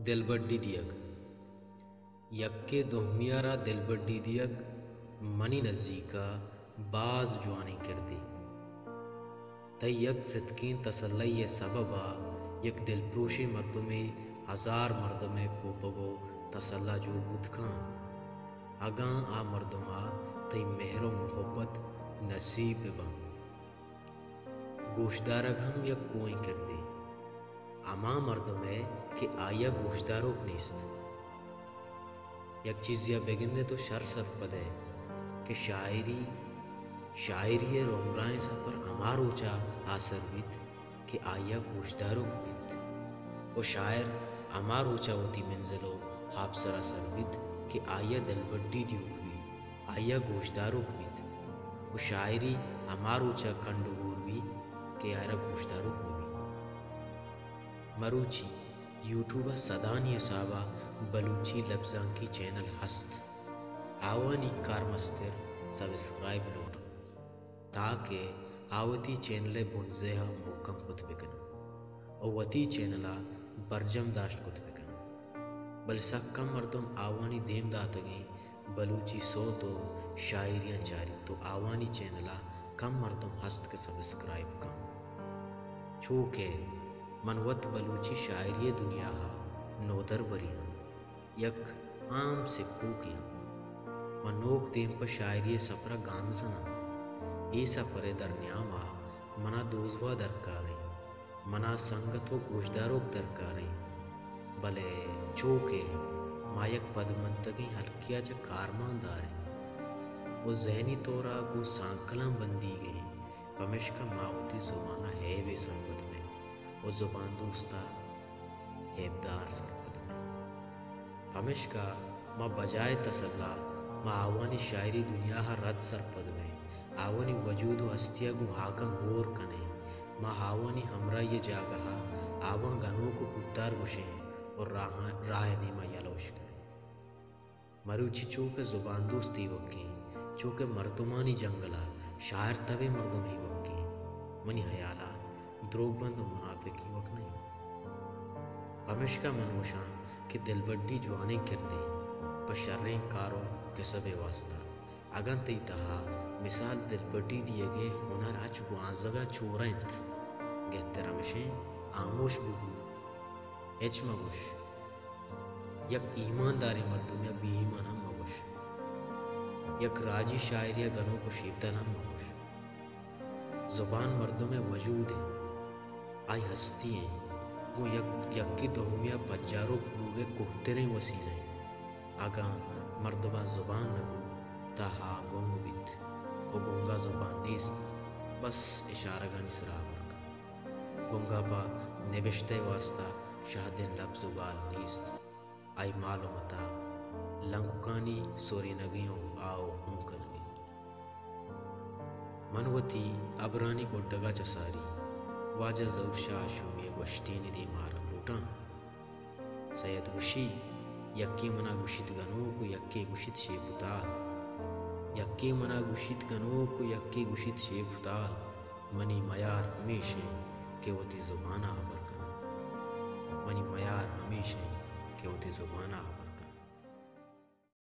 دلبڈی دیگ۔ یکے دومی ءَ را دلبڈی دیگ منی نزیک ءَ باز جوانیں کردے۔ تئی یک ستکیں تسلہ ءِ سبب ءَ یک دلپروشیں مردمے ہزار مردم ءِ کوپگ ءُ تسلہ جوڑ بوت کنت، اگاں آ مردم ءَ تئی مہر ءُ محبت نصیب بہ بنت۔ گوشدارگ ہم یک کوئیں کردے۔ ہما مردم ءَ کہ آئی ءَ گوشداروک نیست۔ یک چیزے ءَ بگندئے تو شر سرپد ئے کہ شاعری، شاعری ءِ رومرائیں سپر ہما روچ ءَ آسر بیت کہ آئی ءَ گوشداروک بیت ءُ شاعر ہما روچ ءَ وتی منزل ءُ آپسر ءَ سر بیت کہ آئی ءَ دلبڈی دیوک بیت۔ آئی ءَ گوشداروک بیت ءُ شاعری ہما روچ ءَ کنڈ ءُ گور بیت کہ آئی ءَ را گوشداروک مہ بیت۔ مروچی یوٹیوب ءَ سدانی حساب ءَ بلوچی لبزانکی چینل ہست۔ آوانی کارمستر سبسکرائب لوٹ انت تاکہ آ وتی چینل ءِ بنزہ ءَ مھکم کت بہ کن انت ءُ وتی چینل ءَ برجم داشت کت بہ کن انت۔ بلے سک کم مردم آوانی دیم داتگیں بلوچی سوت ءُ شاعریاں چاریت ءُ آوانی چینل ءَ کم مردم ہست کہ سبسکرائب کن۔ چو کہ من وت بلوچی شاعری ءِ دنیا ءَ نودربرے آں، یک عام سکوکے آں۔ من نوک دیم پہ شاعری ءِ سپر ءَ گامزن آں۔ اے سپر ءِ درنیام ءَ من ءَ دوزواہ درکار انت۔ منا سنگت ءُ گوشداروک درکار انت، بلے چو کہ ما یک پدمنتگیں ہلکے ءَ چہ کارمان دار ایں ءُ ذہنی طور ءَ گوں سانکلاں بندیگ ایں، پمیشکا ما وتی زبان ءَ ہیبے سرپد بئیں ءُ زبان دوست ءَ ہیبدار سرپد بئیں۔ پمیشکا ما بجائے تسلا، ما آوانی شاعری دنیا ءَ رد سرپد بئیں، آوانی وجود ءُ ہستی ءَ گوں ہاکاں گور کنیں، ما آوانی ہمراہی ءِ جاگہ ءَ آواں گنوک ءُ پوتار گوشیں ءُ راہ، راہ ءِ نیم ءَ یلہ اش کنیں۔ مروچی چو کہ زبان دوست ایوک ایں، چو کہ مردمانی جنگل ءَ شاعر تبیں مردم ایوک ایں، منی ہیال ءَ دروگ بند ءُ منافق ایوک نہ انت۔ پمیشکا من گوشاں کہ دلبڈی جوانیں کردے پہ شریں کار ءُ کسب ءِ واستہ۔ اگاں تئی تہا مثال دلبڈی دیگ ءِ ہنر اچ گوانزگ ءَ چورہ انت، گہتر ہمیش انت ہاموش بہ بو، ہچ مہ گوش۔ یک ایمانداریں مردمے ءَ بے ایمان ہم مہ گوش۔ یک راجی شاعرے ءَ گنوک ءُ شیپتال ہم مہ گوش۔ زبان مردم ءِ وجود انت، آئی ہستی انت، گوں یک، یکے دومی ءَ پجاروک بوگ ءِ کوہتریں وسیلہ انت۔ اگاں مردم ءَ زبان نہ بوت، تہ آ گنگ بیت ءُ گنگ ءَ زبان نیست، بس اشارگانی سرا ہبر کنت۔ گنگ ءَ پہ نبشتہ ءِ واستہ شہدیں لبز ءُ گال نیست۔ آئی مال ءُ متاہ لنککانی سورینگیں ءُ آہ ءُ ہون کنگیں۔ من وتی ہبرانی گڈگ ءَ چہ ساری واجہ ظہور شاہ ہاشمی ءِ گوشتیانی دیم ءَ آرگ لوٹاں۔ سید گوشی، یکے منا گوشیت گنوک ءُ یکے گوشیت شیپتال۔ یکے منا گوشیت گنوک ءُ یکے گوشیت شیپتال۔ منی میار ہمیش انت کہ وتی زبان ءَ ہبر کناں۔ منی میار ہمیش انت کہ وتی زبان ءَ ہبر